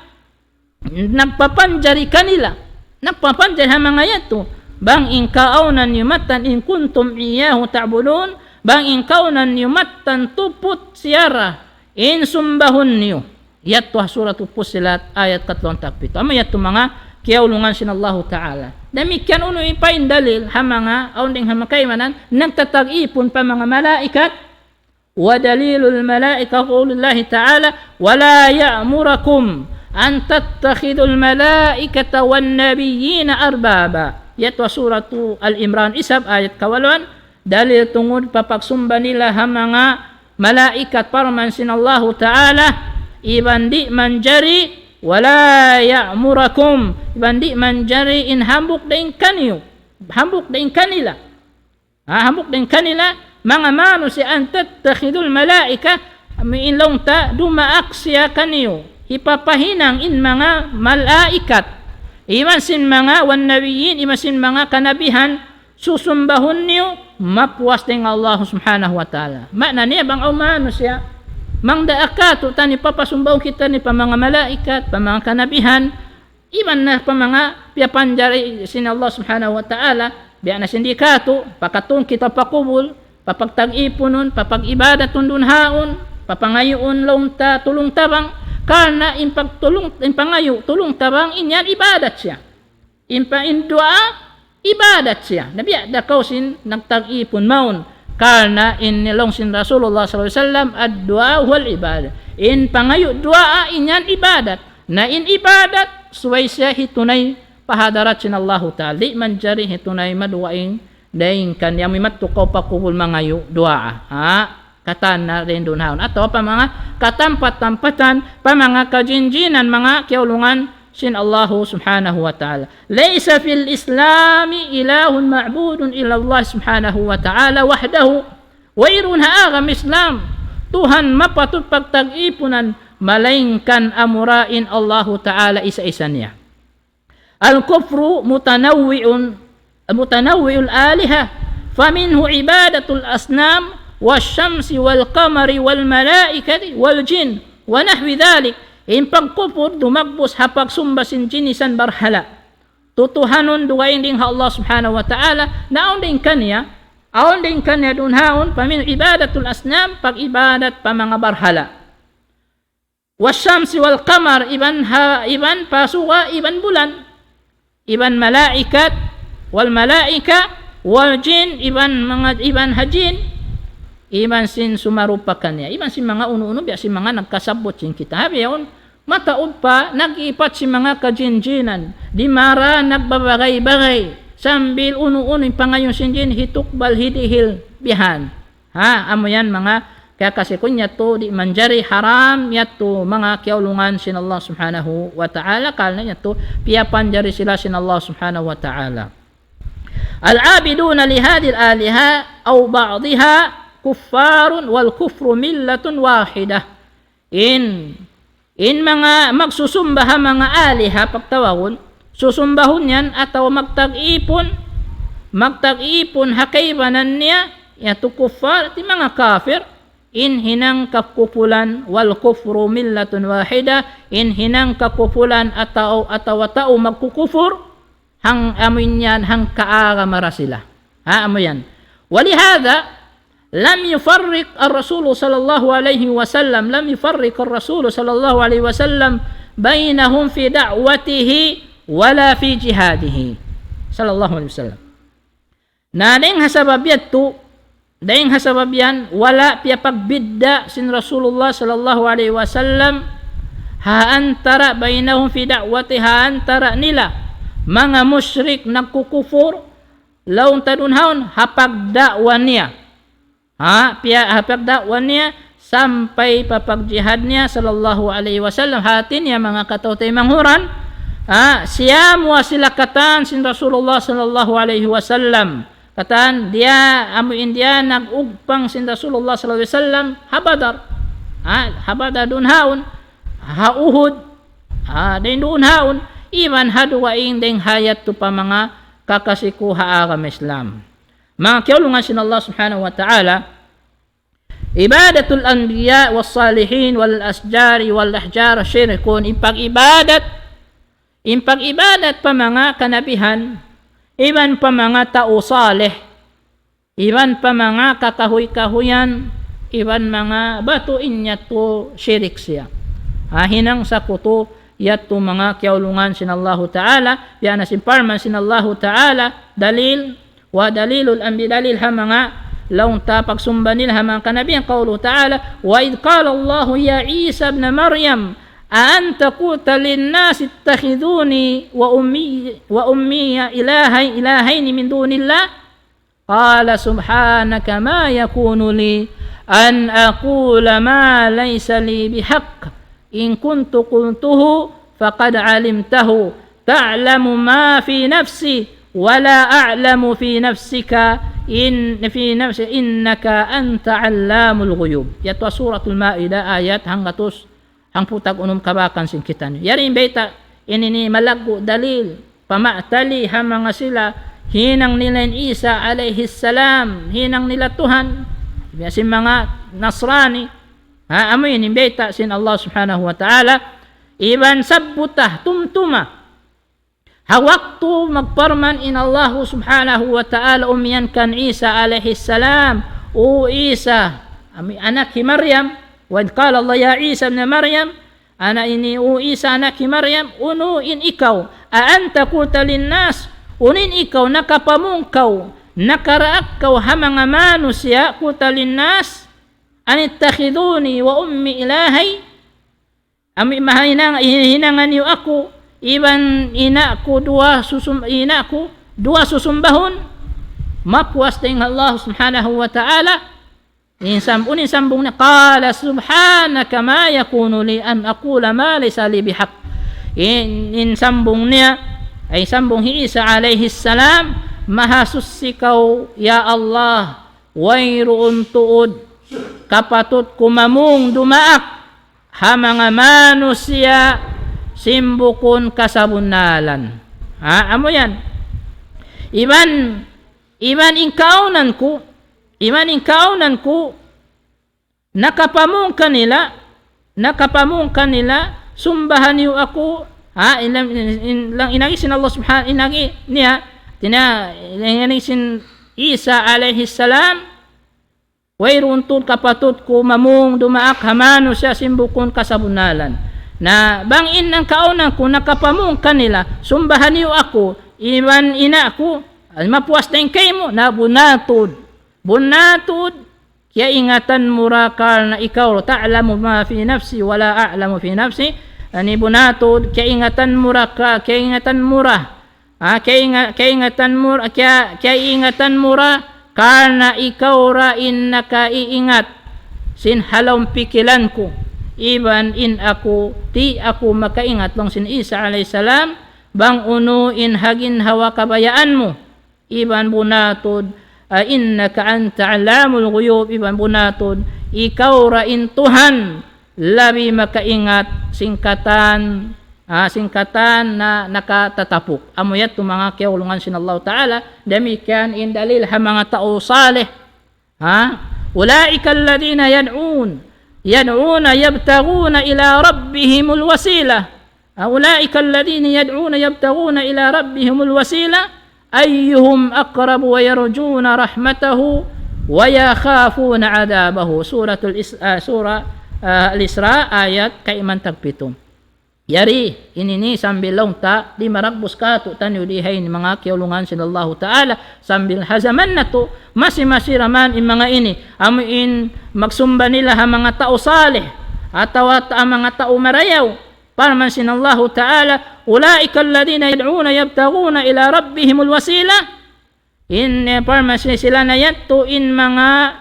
nagpapanjari kanila, nagpapanjari ha manga yadtu. Bang in kaawnan niyu mattan, إن كنتم إياه تعبدون, bang in kaawnan niyu mattan tuput siya ra in sumbahun niyu. Yadtu ha Suratu Fussilat ayat katluan tagpitu. Amu yadtu manga kiyaulungan sin Allahu Ta'ala. Damikkiyan unu in pain dalil ha manga, awn dayng ha manga kaibanan, nagtatag-ipun pa manga malaikat, ودليل الملائكة قول الله تعالى: ولا يأمركم أن تتخذوا الملائكة والنبيين أربابا. Yadtu ha Suratu Al-Imran isab ayat kawaluan, Dalil tungud pa pagsumba nila ha manga malaikat, parman sin Allahu Ta'ala, iban di' manjari, ولا يأمركم, iban di' manjari in hambuuk dayn kaniyu, hambuuk dayn kanila. Ha, hambuuk dayn kanila, manga manusiya', أن تتخذوا الملائكة, amu in laung ta, dumaak siya kaniyu, hipapahinang in manga malaikat, iban sin manga والنبيين, iban sin manga kanabihan, susumbahun niyu, mapuas dayn ha Allah Subhanahu wa Ta'ala. Maana niya bang awn manusiya', mangdaak katu', tani papasumbahun kitaniyu pa manga malaikat, pa manga kanabihan, iban na pa manga piyapanjari sin Allah Subhanahu wa Ta'ala, biya' na sin di katu', pakatun kita pa kubul, papagtag-ipunun, papag-ibadatun duun haun, papangayuun laung ta tulung tabang, karna' in pagtulung, in pangayu' tulung tabang, in yan ibadat siya. In pa-, in duwaa, ibadat siya. Na biya' da kaw sin nagtag-ipun mawn. Karna' in laung sin Rasulullah sallallahu alayhi wasallam, الدعاء هو العبادة. In pangayu' duwaa, in yan ibadat. Na in ibadat, subay siya hitunay pa hadarat sin Allahu Ta'ala. Di' manjari hitunay madugaing dayn kaniya, amu in madtu kaw pa kubul mangayu' duwaa. Ha? Katan na dayn duun haun. Atawa pa manga katampat-tampatan, pa manga kajinjinan, manga kiyaulungan sin Allahu Subhanahu wa Ta'ala. ليس في الإسلام إله معبود إلا الله سبحانه وتعالى وحده. Wayruun ha agama Islam Tuhan mapatut pagtag-ipunan, malaingkan amura in Allahu Ta'ala isa-isa niya. الكفر متنوع، متنوع الآلهة، فمنه عبادة الأصنام والشمس والقمر والملائكة والجن ونحو ذلك. In pagkupur dumagbus ha pagsumba sin jin iban barhala'. Tutuhanun dugaing dayn ha Allah Subhanahu wa Ta'ala, na awn dayn kaniya, awn dayn kaniya duun haun, فمنه عبادة الأصنام, pag-ibadat pa manga barhala'. والشمس والقمر, iban ha, iban pa suga, iban bulan, iban malaikat, والملائكة والجن, iban manga, iban ha jin, iban sin sumarupa kaniya, iban sin manga unu-unu, biya' sin manga nagkasabbut sin kita. Ha, biya' yaun, mataud pa, nag-iipat sin manga kajinjinan, di' mara nagbabagay-bagay, sambil unu-unu in pangayuun sin jin, hitukbal, hidihil, bihan. Ha, amu yan manga kakasi ku, in yadtu di' manjari, haram yadtu manga kiyaulungan sin Allah Subhanahu wa Ta'ala, karna' in yadtu piyapanjari sila sin Allah Subhanahu wa Ta'ala. العابدون لهذه الآلهة أو بعضها كفار والكفر ملة واحدة. In, in manga magsusumba ha manga aliha pagtawagun, susumbahun yan atawa magtag-ipun, magtag-ipun ha kaibanan niya, yadtu kuffar, ti manga kafir, in hinang kakupulan, والكفر ملة واحدة, in hinang kakupulan atawa, atawa tau magkukufur, hang amu in yan, hangka agama ra sila. Ha, amu yan. ولهذا لم يفرق الرسول صلى الله عليه وسلم، لم يفرق الرسول صلى الله عليه وسلم بينهم في دعوته ولا في جهاده، صلى الله عليه وسلم. Na dayn ha sabab yadtu, dayn ha sabab yan, wala' piyapagbidda' sin Rasulullah sallallahu alayhi wasallam ha antara', بينهم في دعوته, ha antara' nila manga mushrik nagkukufur, laung ta duun haun, ha pagda'wa niya. Ha, piya-, ha pagda'wa niya, sampay pa pagjihad niya, sallallahu alayhi wasallam. Hati niya, manga kataw-taymanghuran, ha, siyamuwa sila katan sin Rasulullah sallallahu alayhi wasallam. Katan, diya, amu in diya nag-ugpang sin Rasulullah sallallahu alayhi wasallam ha Badar. Ha, ha Badar duun haun, ha Uhud, ha, dayn duun haun, iban ha dugaing dayn ha yadtu pa, manga kakasi ku ha agama Islam. Manga kiyaulungan sin Allah Subhanahu wa Ta'ala, عبادة الأنبياء والصالحين والأشجار والأحجار شرك. In pag-ibadat, in pag-ibadat pa manga kanabihan, iban pa manga tau salih, iban pa manga kakahuy-kahuyan, iban manga batu, in yadtu shirik siya. Ha, hinang sakutu yadtu, manga kiyaulungan sin Allahu Ta'ala, biya' na sin parman sin Allahu Ta'ala, dalil, ودليل الأنبياء, dalil ha manga laung ta pagsumba nila ha manga kanabihan, قوله تعالى: وإذ قال الله يا عيسى ابن مريم أأنت قلت للناس اتخذوني وأمي، وأمي إلهي، إلهين من دون الله. قال سبحانك ما يكون لي أن أقول ما ليس لي بحق إن كنت قلته فقد علمته تعلم ما في نفسي ولا أعلم في نفسك إن في نفسي إنك أنت علام الغيوب. Yadtu ha Suratul Ma'idah ayat hanggatus hangpu' tag unum kabakan sin kitaniyu. Yari in bayta' ini ini malaggu' dalil, pama'tali ha manga sila hinang nila in Isa alayhi salam, hinang nila Tuhan, biya' sin manga Nasrani. Ha, amu ini in bayta' sin Allah Subhanahu wa Ta'ala, iban sabbuta, tumtuma. Ha waktu magparman in Allahu Subhanahu wa Ta'ala umiyan kan Isa alayhi salam, "O Isa, ami-, anak hi Maryam," وإذ قال الله يا عيسى ابن مريم, ana ini, "O Isa, anak hi Maryam, unu in ikaw, أأنت قلت للناس, unu in ikaw nakapamung kaw, nakaraak kaw ha manga manusiya', قلت للناس أن اتخذوني وأمي إلهين, ami maha hinang-, hinangan niyu aku, iban ina' ku duwa susum-, ina' ku duwa susumbahun?" Mapuas dayn ha Allah Subhanahu wa Ta'ala. In sam-, unu in sambung niya, قال سبحانك ما يكون لي أن أقول ما ليس لي بحق. In, in sambung niya, ay sambung hi Isa alayhi salam, "Mahasuchi kaw, ya Allah, wayruun tuud kapatut ku mamung dumaak ha manga manusiya' sin bukun kasabunnalan." Ha, amu yan. Iban, iban in kaawnan ku, iban in kaawnan ku, nakapamung kanila, nakapamung kanila, sumbahan niyu aku, ha, in, in, in, in agi sin Allah Subhanahu, in agi niya, tina-, in agi sin Isa alayhi salam, wayruun tuud kapatut ku mamung dumaak ha manusiya' sin bukun kasabunnalan. Na bang in kaawnan ku nakapamung kanila, sumbahan niyu aku, iban ina' ku, mapuas dayn kaymu, na bunnal tuud. Bunnal tuud, kiyaingatan mu ra karna' ikaw, تعلم ما في نفسي ولا أعلم في نفسي. Ini bunnal tuud, kiyaingatan mu ra ka-, kiyaingatan mu ra. Ha, kiyainga-, kiyaingatan mu ra, kiya-, kiyaingatan mu ra, karna' ikaw ra in nakaiingat sin ha lawm pikilan ku. Iban in aku, di' aku makaingat, laung sin Isa alayhi salam, bang unu in ha ginhawa kabayaan mu. Iban bunnal tuud, a, إنك أنت علام الغيوب, iban bunnal tuud, ikaw ra in Tuhan labi makaingat sin katan, ah, sin katan na nakatatapuk. Amu yadtu manga kiyaulungan sin Allahu Ta'ala, damikkiyan in dalil ha manga tau salih. Ha? أولئك الذين يدعون، يدعون يبتغون إلى ربهم الوسيلة. أولئك الذين يدعون يبتغون إلى ربهم الوسيلة أيهم أقرب ويرجون رحمته ويخافون عذابه. Suratul Is-, ah, Surah, ah, Al-Isra, ayat kaiman tagpitu. Yari, ini ini sambil laung ta, di' maragbus kātu'niyu di ha ini manga kiyaulungan sin Allahu Ta'ala, sambil ha jaman natu', masi-masi ra man in manga ini, amu in magsumba nila ha manga tau salih, atawa ta-, manga tau marayaw, parman sin Allahu Ta'ala, أولئك الذين يدعون يبتغون إلى ربهم الوسيلة. In, eh, parman sin sila na yadtu in manga,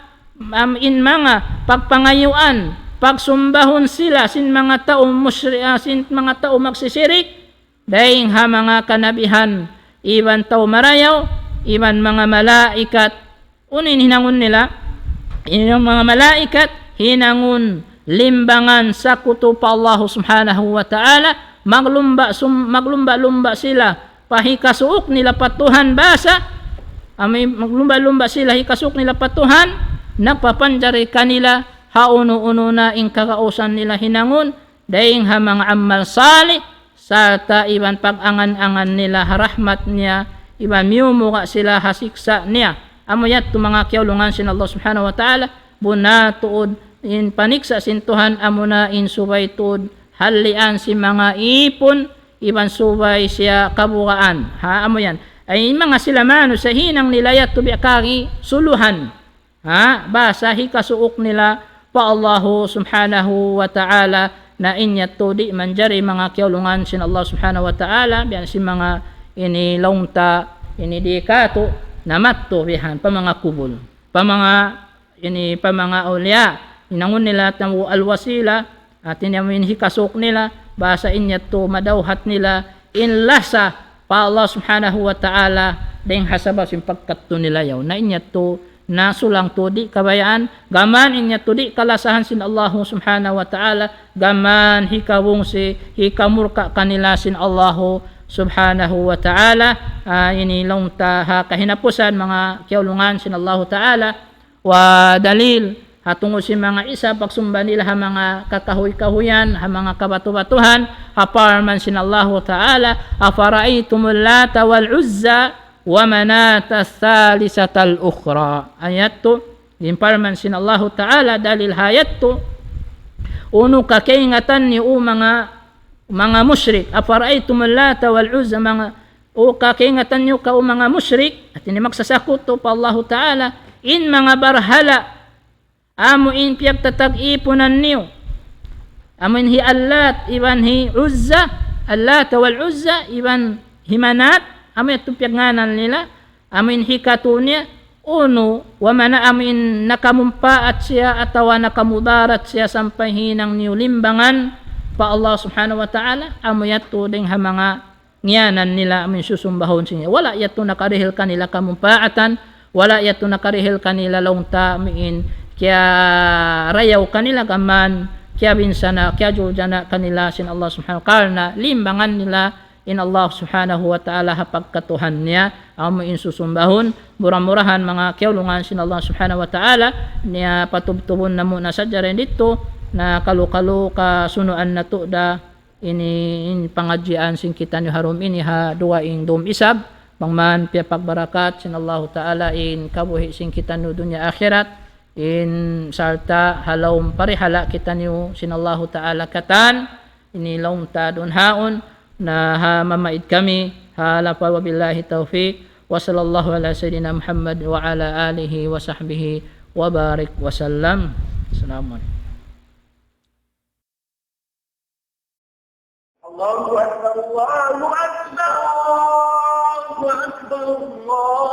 am, in manga pagpangayuan, pagsumbahun sila sin manga tau mushri-, ah, sin manga tau magsisirik, dayng ha manga kanabihan, iban tau marayaw, iban manga malaikat. Unu in hinangun nila? In manga malaikat, hinangun limbangan sakutu pa Allahu Subhanahu wa Ta'ala, maglumba-, sum-, maglumba-lumba sila, pa hikasuuk nila pa Tuhan basa, amu in maglumba-lumba sila hikasuuk nila pa Tuhan, nagpapanjari kanila, ha unu-unu na in kagausan nila hinangun, dayng ha manga amal salih, sarta' iban pag-angan-angan nila ha rahmat niya, iban miyumuga' sila ha siksa' niya. Amu yadtu manga kiyaulungan sin Allah Subhanahu wa Ta'ala, bunnal tuud in paniksa' sin Tuhan amuna in subay tuud hallian sin manga ipun, iban subay siya kabugaan. Ha, amu yan. Ay, in manga sila manusiya' hinang nila yadtu biya' kari suluhan. Ha, basa hikasuuk nila pa Allahu Subhanahu wa Ta'ala, na in yadtu di' manjari manga kiyaulungan sin Allah Subhanahu wa Ta'ala, biya' sin manga ini laung ta, ini di' kātu', namattu' bihan, pa manga kubul, pa manga, ini, pa manga awliya, hinangun nila tamu al-wasila, hati niya amu in hikasuk nila, bahasa in yadtu madawhat nila, in lasa, pa Allah Subhanahu wa Ta'ala, dayng ha sabab sin pagkadtu nila yaun. Na in yadtu, na sulang tuud di' kabayaan, gam in yadtu di' kalasahan sin Allah Subhanahu wa Ta'ala, gam hikabungsi, hikamurka' kanila sin Allah Subhanahu wa Ta'ala. Ah, ini laung ta ha kahinapusan manga kiyaulungan sin Allah Ta'ala, wa dalil, ha tungud sin manga isa pagsumba nila ha manga kakahuy-kahuyan, ha manga kabatu-batuhan, ha parman sin Allah Ta'ala, أفرأيتم اللات والعزى ومناة الثالثة الأخرى. Ayat tu, in parman sin Allah Ta'ala, dalil ha ayat tu, unu ka kaingatan niyu, o manga, manga mushrik, أفرأيتم اللات والعزى, manga, o ka kaingatan niyu ka, o manga mushrik, hati niya magsasakutu pa Allah Ta'ala, in manga barhala, amu in piyagtatag-ipunan niyu, amu in hi Allat, iban hi Uzza, Allat wal Uzza, iban hi Manat, amu yadtu piyagngānan nila, amu in hikatu niya, unu, wa mana amu in nakamumpaat siya atawa nakamudarat siya sampay hinang niyu limbangan pa Allah Subhanahu wa Ta'ala, amu yadtu dayng ha manga ngiyanan nila amu in susumbahun sin. Wala' yadtu nakarihil kanila kamumpaatan, wala' yadtu nakarihil kanila laung ta amu in kiyarayaw kanila gam kiyabinsana', kiyajuljana' kanila sin Allah Subhanahu wa Ta'ala, karna' limbangan nila in Allah Subhanahu wa Ta'ala ha pagkatuhan niya, amu in susumbahun. Mura-murahan manga kiyaulungan sin Allah Subhanahu wa Ta'ala, niya patubtubun namu' na sadja dayn didtu, na kalu-kalu kasunuan natu' da ini in pangadjian sin kitaniyu ha dum ini ha dugaing dum isab, bang man piyapagbarakat sin Allahu Ta'ala in kabuhi' sin kitaniyu dunya akhirat, in sarta' ha lawm parihala' kitaniyu sin Allahu Ta'ala katan, ini laung ta duun haun, na ha mamaid kami, ha lapal, وبالله التوفيق، وصلى الله على سيدنا محمد وعلى آله وصحبه وبارك وسلم. السلام عليكم. الله أكبر، الله أكبر، الله أكبر، الله